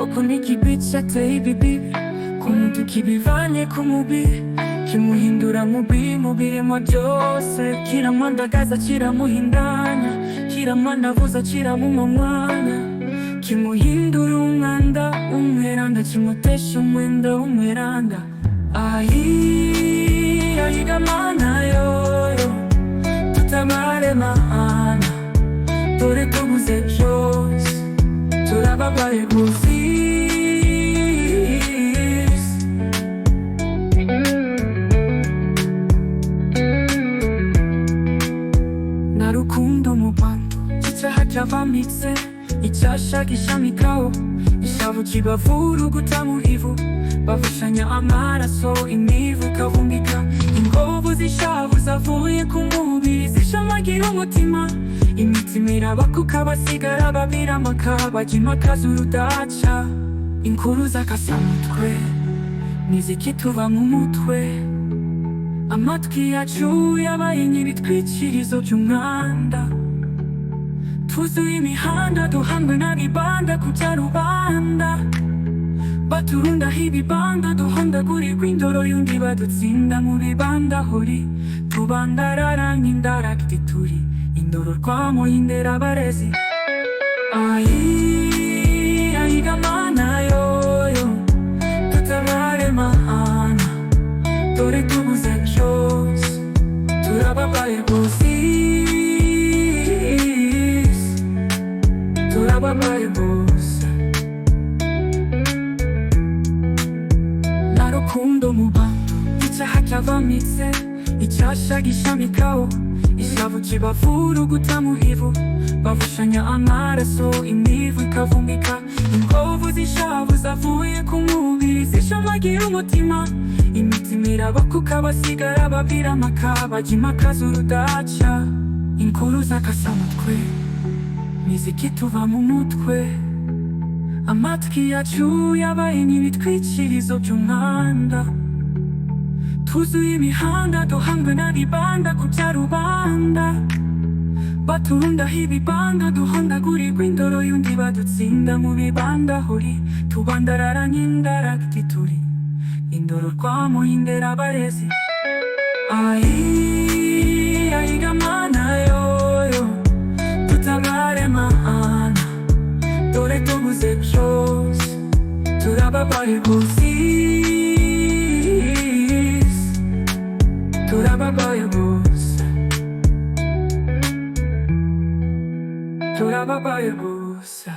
Koko n'ikibi cyateye ibibi ku muntu kibivanye ku mubi, kimuhindura mubi mu biremwa byose, kiramwandagaza, kiramuhindanya, kiramwandavuza, kiramumwanya, kimuhindura umwanda umweranda, kimutesha umwenda umweranda. Ayi ayiga Mana yoyo, tutabare Mana, dore tubuze byose, turababaye rwose. Na rukundo mu bantu, icyaha cyavamitse icyasha gishamikaho, ishavu kibavura mu ivu, bavushanya amaraso, imivu ikavumika, inkovu z'ishavu zavuye ku mubiri zishamagira umutima, imitima irabakuka, basigara babira amaka, bajya impaka z'urudaca, inkuru z'akasamutwe nizikituva mu mutwe. Amatwi yacu yabaye nk'ibitwikirizo by'umwanda, tuzuye imihanda, duhangwe n'abibanda ku bya rubanda, baturundaho ibibanda, duhondagurirwa indoro y'undi, badutsinda mu bibanda hori, tubandarara nk'indaragiti, turi indororwamo y'inderabarezi. Ayi ayiga Mana yoyo, tutabare Mana, dore tubuze byose, turababaye rwose, turababaye rwose. Na rukundo mu bantu, icyaha cyavamitse icyasha gishamikaho, ishavu kibavura mu ivu, bavushanya amaraso, imivu ikavumika, inkovu z'ishavu zavuye ku mubiri zishamagira umutima, imitima irabakuka, basigara babira amaka, bajya impaka z'urudaca, inkuru z'akasamutwe nizikituva mu mutwe. Amatwi yacu yabaye nk'ibitwikirizo by'umwanda, tuzuye imihanda, duhangwe n'abibanda ku bya rubanda, baturundaho ibibanda, duhondagurirwa indoro y'undi, badutsinda mu bibanda hori, tubandarara nk'indaragiti, turi indororwamo y'inderabarezi. Ayi ayiga Mana yoyo, tutabare Mana, dore tubuze byose, turababaye rwose, turababaye rwose, turababaye rwose.